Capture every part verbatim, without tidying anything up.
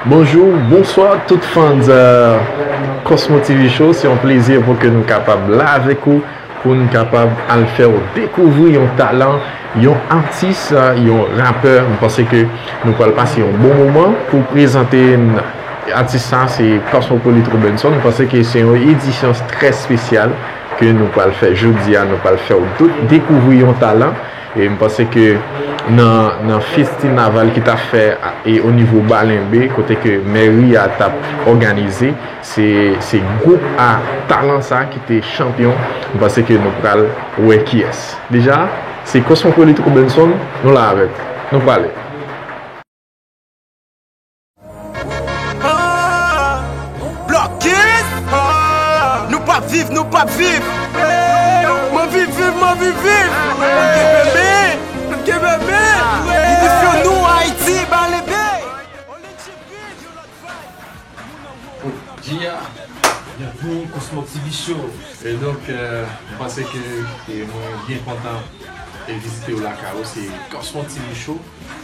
Bonjou, bonswa tout fans, euh, Cosmo T V Show. Se yon plezi pou ke nou kapab la avèk ou, pou n kapab al fè w dekouvri yon talan, yon atis, euh, yon rapè. M panse ke nou pral pase yon bon moman pou prezante n atis sa, se Cosmopolite Robenson. M panse ke se yon edisyon trè espesyal ke nou pral fè jodi a. Nou pral fè w de-, dekouvri yon talan. E m panse ke nan, nan festinaval ki t ap fè a, e o nivo Balenbe, kote ke mèri a t ap òganize, se, se gwoup a talan sa ki te chanpyon. M panse ke nou pral wè kiyès. Deja, se Cosmopolite Robenson, nou la avèk. Nou prale. Ah, Blòkis! Ah, nou p ap viv, nou p ap viv! M anvi viv, m anvi viv! N ap kenbe men, n ap kenbe men! Edisyon nou, Ayiti, Balenbe! Jia, byenvini Cosmo T V Show. E donk, euh, m panse ke, e mwen byen kontan e vizite w lakay ou, se Cosmo T V Show.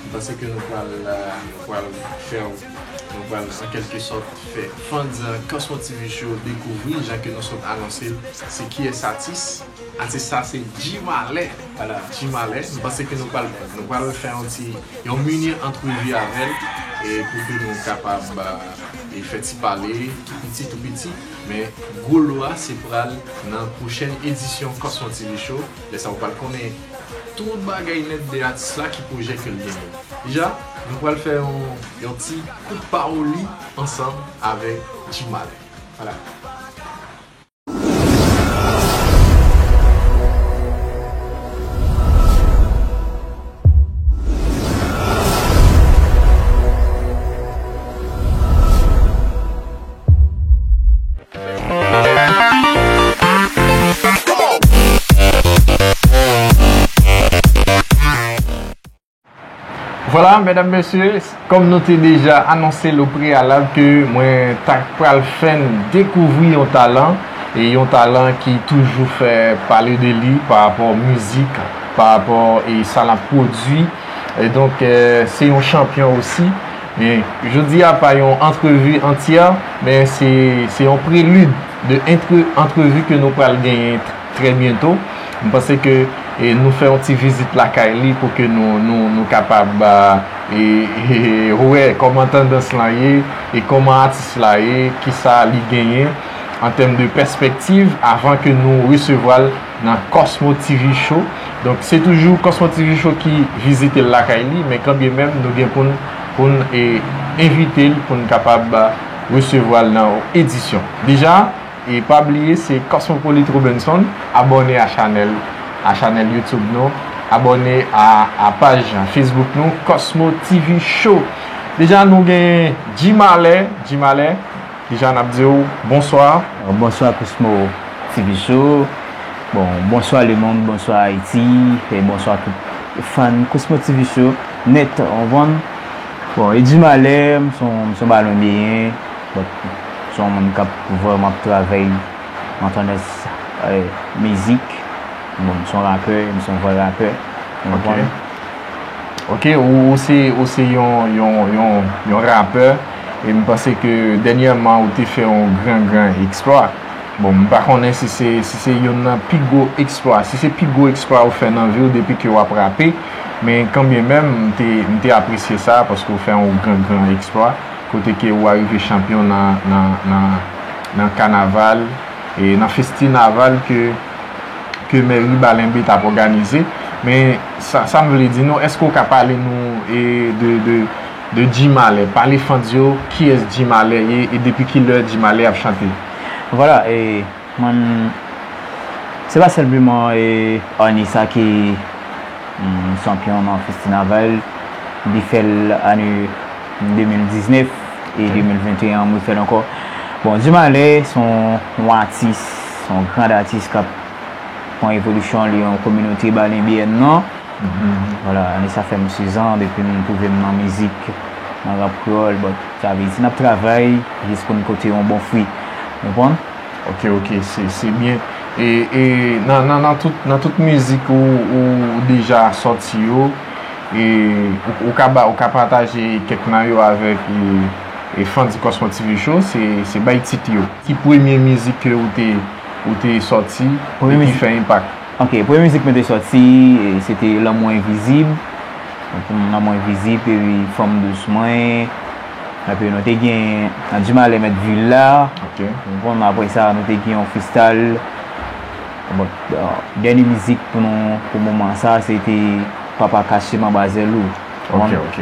M panse ke nou pral, euh, nou pral fè w, nou pral an kèlke sòt fè fans, euh, Cosmo T V Show dekouvri, jan ke nou sot anonse l, se kiyès atis. Atis sa se G Malè. Vwala, G Malè. M panse ke nou pral, nou pral fè yon ti, yon mini antrevi avè l, e pou ke nou kapab, euh, e fè ti pale, tou piti, tou piti. Men gwo lo a, se pral nan pwochèn edisyon Cosmo T V Show. Lè sa, ou pral konnen tout bagay nèt de atis la, ki pwojè ke l genyen. Deja, nou pral fè yon, yon ti kout pawoli ansanm avèk G Malè. Vwala. Vwala, medam, mesye, kòm nou te deja anonse l o preyalab ke mwen ta pral fè n dekouvri yon talan, e yon talan ki toujou fè pale de li pa rapò mizik, pa rapò e sa l ap pwodui. E donk, eh, se yon chanpyon osi. Men, jodi a pa yon antrevi antyè, men se, se yon prelid de antre-, antrevi ke nou pral genyen trè byento. M panse ke, e, nou fè yon ti vizit lakay li pou ke nou, nou, nou kapab, a, e, e, e, wè kòman tandans lan ye, e kòman atis la ye, kisa li genyen an tèm de pèspektiv avan ke nou resevwa l nan Cosmo T V Show. Donk, se toujou Cosmo T V Show ki vizite l lakay li, men kanbyenmenm, nou gen pou n, pou n, e, envite l, pou n kapab, a, resevwa l nan edisyon. Deja, e pa bliye, se Cosmopolite Robenson. Abòne a chanèl, a chanèl YouTube nou. Abòne a, a paj Facebook nou, Cosmo T V Show. Deja, nou gen G Malè. G Malè, deja n ap di w bonswa. Bonswa Cosmo T V Show. Bon, bonswa lemonn, bonswa Ayiti, e bonswa tout fan Cosmo T V Show nèt, ou konprann? Bon, e G Malè, m se yon, m se yon Balenbeyen, bon, m se yon moun k ap vrèman ap travay nan tandans, e, mizik. Bon, m se yon rapè, m se yon vrè rapè, ou konprann? Ok, ou, ou se, ou se yon, yon, yon, yon rapè, e m panse ke dènyèman ou te fè yon gran, gran eksplwa. Bon, m pa konnen si se, si se youn nan pi gwo eksplwa, si se pi gwo eksplwa ou fè nan vi w depi ke w ap rape, men kanbyenmenm, m te, m te apresye sa paske w fè yon gran, gran eksplwa, kote ke w arive chanpyon nan, nan, nan, nan kanaval, e nan festinaval ke, ke mèri Balenbe t ap òganize. Men sa, sa m vle di nou, èske w ka pale nou, e, de, de, de G Malè? Pale fans yo, kiyès G Malè ye e depi kilè G Malè ap chante? Vwala, e, mwen, se pa senpleman, e, ane sa ke, mm, chanpyon nan festinaval, m te fè l ane de mil diznèf e de mil venteyen an, m refè l ankò. Bon, G Malè se yon, yon atis, se yon gran atis k ap pran evolisyon li nan kominote balenbyèn nan. Vwala, ane sa fè m sezan depi m twouve m nan mizik, nan rap kreyòl, bon, sa vle di n ap travay jis pou n pote yon bon fwi. Ou konprann? Ok, ok, se, se byen. E, e nan, nan, nan tout, nan tout mizik ou, ou deja sòti yo, e ou, ou ka ba, ou ka pataje kèk nan yo avèk, e, E fan di Cosmo T V Show, se, se bay tit yo. Ki premye mizik ke ou te, ou te sòti, Premye e ki mizik fè enpak? Ok, premye mizik mwen te sòti, e, se te Lanmou Envizib. Lanmou Envizib, epi Fanm Dous Mwen. Epi nou te gen Nan Di Malè Mèt Vil la. Ok. Bon, apre sa, nou te gen yon freestyle. Bon, dènye mizik pou nou, pou moman sa, se te Papa Kache M Anba Zèl Ou. Ok, ok.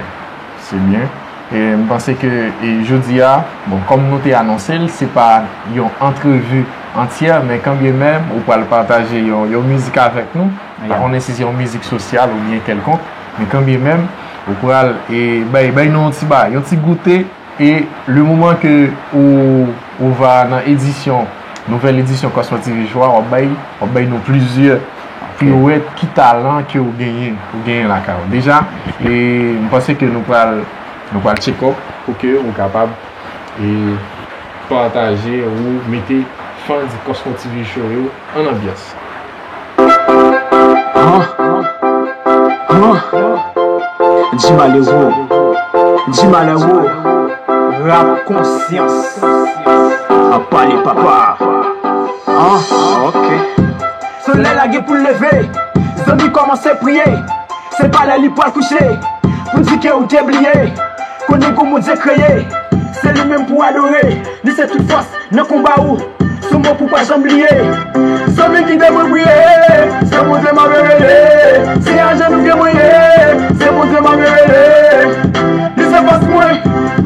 Se byen. E m panse ke, e jodi a, bon, kòm nou te anonse l, se pa yon antrevi antyè, men kanbyenmenm ou pral pataje yon, yon mizik avèk nou. Pa konnen si se yon mizik sosyal oubyen kèlkonk, men kanbyenmenm ou pral, e, bay, bay nou yon ti bagay, yon ti goute. E le moman ke ou, ou va nan edisyon, nouvèl edisyon Cosmo T V Show a, w ap bay, w ap bay nou plizyè piwèt, ki talan ke ou genyen, ou genyen lakay ou. Deja, e m panse ke nou pral, nou pral check up pou ke ou kapab, e, pataje ou mete fan di Cosmo T V Show yo an anbyans. Di Malero, Di Malero, rap konsyans. Ap pale papa. Ah, ok. Solèy la gen pou l leve, zanmi kòmanse priye. Se pa lè li pral kouche pou di ke ou te bliye. Konnen gon Bondye kreye, se li menm pou adore. Li se tout fòs nan konba ou. Sou mwen pou pa janm bliye. Zanmi kite mwen priye, se Bondye m ap rele. Se ajenou ke mwen ye, se Bondye m ap rele. Li se fòs mwen,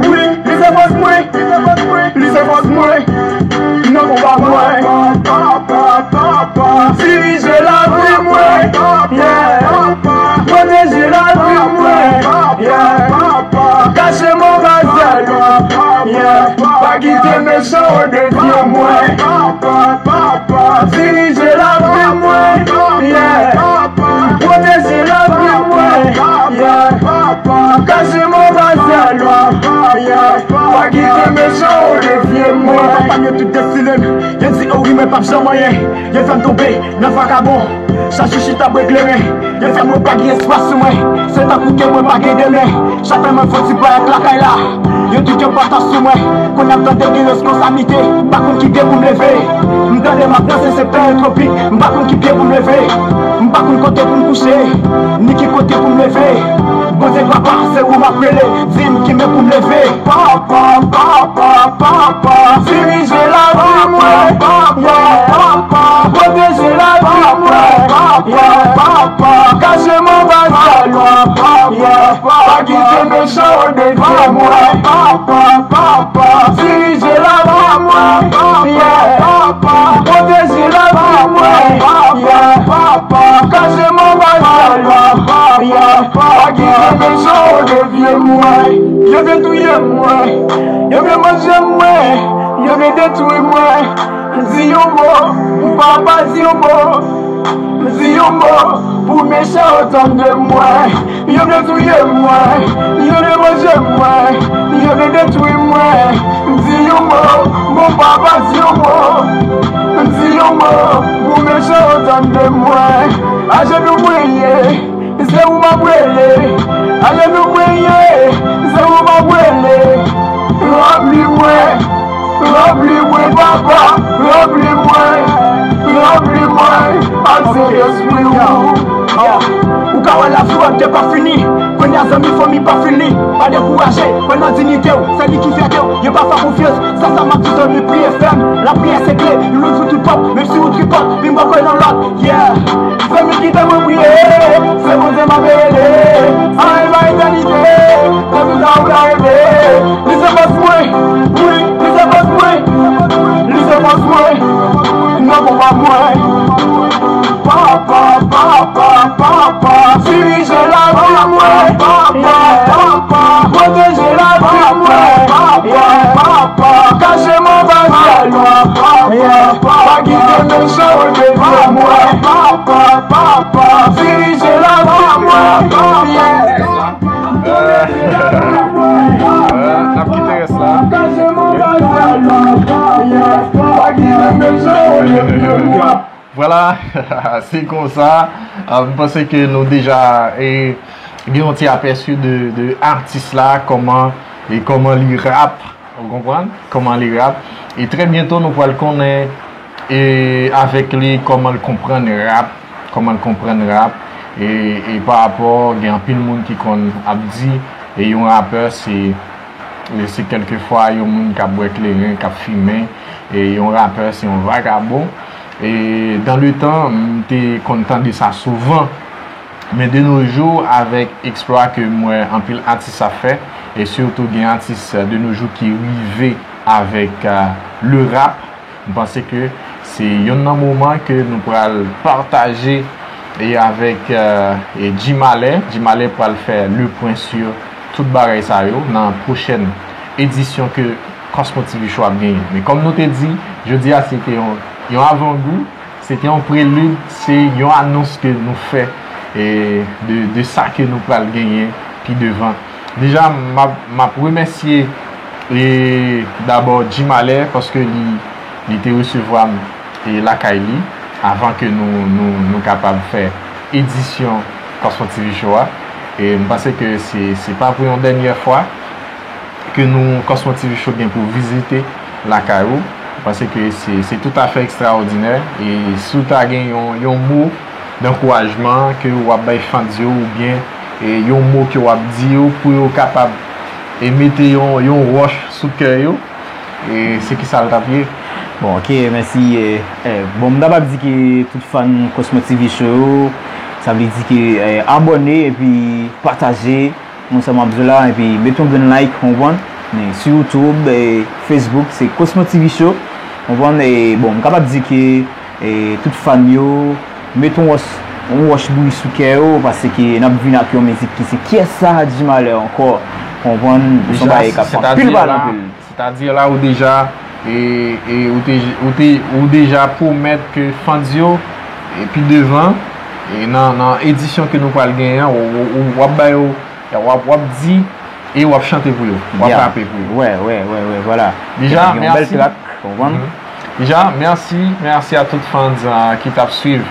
wi, li se fòs mwen, li se fòs mwen. Nan konba mwen. Dirije lavi mwen, yeah. Pwoteje lavi mwen, yeah. Kache m anba zèl ou, yeah. Pa kite mechan yo devye mwen. Dirije lavi mwen, yeah. Pwoteje lavi mwen, yeah. Kache m anba zèl ou, yeah. Pa kite mechan yo devye mwen. Papa m yo tout destine m. Yo di, o wi, mwen p ap janm anyen. Yo fè m tonbe nan vakabon. Chak jou chita bwè kleren. Yo fè m wè pa gen espwa sou mwen. Se tankou ke mwen pa gen demen. Chak lè mwen fè ti pwayèt lakay la, yo di ke pa tan sou mwen. Kounye a m tande gen responsabilite. M pa konn ki pye pou m leve. M tande m ap danse se pè tropik. M pa konn ki pye pou m leve. M pa konn kote pou m kouche, ni ki kote pou m leve. Bondye papa, se ou m ap rele. Di m ki men pou m leve. Papa, papa, papa, dirije lavi mwen. Yeah, papa, pwoteje lavi mwen. Yeah, papa, kache m anba zèl ou. Yeah, pa kite mechan yo devye mwen. Papa, papa, dirije lavi mwen. Yeah, papa, pwoteje lavi mwen. Yeah, papa, kache m anba zèl ou. Yeah, pa kite mechan yo devye mwen. Yo vle touye mwen. Yo vle manje mwen. Yo vle detwi mwen. M di yon mo, pou papa di yon mo. M di yon mo, pou mechan yo tande mwen. Yo vle touye mwen. Yo vle manje mwen. Yo vle detwi mwen. M di yon mo, pou papa di yon mo. M di yon mo, pou mechan yo tande mwen. Ajenou mwen ye. Se ou m ap rele. Ajenou mwen ye. Se ou m ap rele. Ranpli mwen. Ranpli mwen, papa. Ranpli mwen. Ranpli mwen ak Sentespri ou. Ou ka wè lavi w ap te pa fini. Kounye a zanmi, fanmi pa fini. Pa dekouraje. Kwè nan diyite w. Se li ki fyète w. Yo pa fè konfyans. Se sa m ap di zanmi, priye fèm. Lapriyè se kle. Li louvri tout pòt. Menm si ou tripòt, men m pa kwè nan lòt. Yeah. Zanmi kite mwen priye, se Bondye m ap rele. Anyen pa etènite, nan tout sa ou ka rele. Li se fòs mwen, wi, li se fòs mwen. Li se fòs mwen, nan konba mwen. Papa, papa, papa, dirije lavi mwen. Papa, pwoteje lavi mwen. Papa, kache m anba zèl ou. Pa kite mechan yo devye mwen. Papa, papa, dirije lavi mwen. N ap kite rès la. Vwala, se konsa. Ah, m panse ke nou deja, e, gen yon ti apèsi de, de atis la, kòman, e kòman li rap. Ou konprann kòman li rap. E trè byento nou pral konnen e avèk li kòman l konprann rap, kòman l konprann rap. E, e pa rapò, gen anpil moun ki konn ap di e yon rapè se, se kèlkefwa yon moun k ap bwè kleren, k ap fimen. E yon rapè se yon vagabon. E dans le temps, m te konn tande sa souvan. Men de nos jours, avèk eksplwa ke m wè anpil atis ap fè, e sitou gen atis de nos jours ki rive avèk, euh, le rap, m panse ke se youn nan moman ke nou pral pataje e avèk, euh, e Jim Alè. Jim Alè pral fè le pwen sou tout bagay sa yo nan pwochèn edisyon ke Cosmo T V Show ap genyen. Men kòm nou te di, jodi a se te yon, yon avangou, se te yon prelid, se yon anons ke nou fè e de, de sa ke nou pral genyen pi devan. Deja, m ap, m ap remèsye e dabò Jim Alè paske li, li te resevwa m e lakay li avan ke nou, nou, nou kapab fè edisyon Cosmo T V Show a. E m panse ke se, se pa pou yon dènyè fwa ke nou Cosmo T V Show gen pou vizite lakay ou, paske se, se toutafè ekstraòdinè. E si w ta gen yon, yon mo dankourajman ke w ap bay fans yo, oubyen e yon mo ke w ap di yo pou yo kapab e mete yon, yon wòch sou kè yo, e se ki sa l t ap ye? Bon, ok, mèsi. E, e, bon, m ta pral di ke tout fan Cosmo T V Show yo, sa vle di ke e, abòne epi pataje, non sèlman ap di la, epi mete yon grenn like, konprann? Men sou YouTube, e, Facebook, se Cosmo T V Show, konprann? E, bon, m kapab di ke e, tout fan yo, mete yon wòch, yon wòch bri sou kè yo, paske n ap vin ak yon mizik ki se Kyès sa Jim Alè ankò, konprann? Se yon bagay k ap fè anpil pale anpil. Sètadi la ou deja, e, e, ou te, ou te, ou deja pwomèt ke fans yo, e pi devan, e nan, nan edisyon ke nou pral genyen an, ou, ou, ou, w ap ba yo, w ap, w ap di, e w ap chante pou yo, w ap rape pou yo. Wè, wè, wè, wè, vwala. Deja, mèsi. Yon bèl trak, konprann? Deja, mèsi, mèsi a tout fans, ah, ki t ap swiv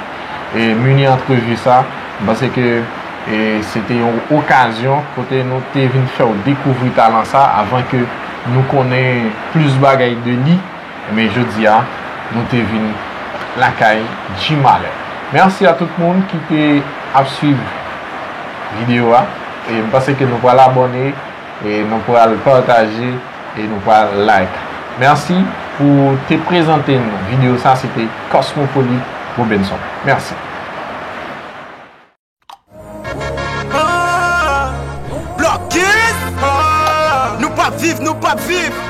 e Mini Antrevi sa. M panse ke e se te yon okazyon kote nou te vin fè w dekouvri talan sa avan ke nou konnen plis bagay de li. Men jodi a, nou te vin lakay Jim Alè. Mèsi a tout moun ki te ap swiv videyo a. E m panse ke nou pral abòne, e nou pral pataje, e nou pral like. Mèsi pou te prezante nou videyo sa, se te Cosmopolite Robinson. Mèsi. Ah, Blòkis! Ah, nou p ap viv, nou p ap viv!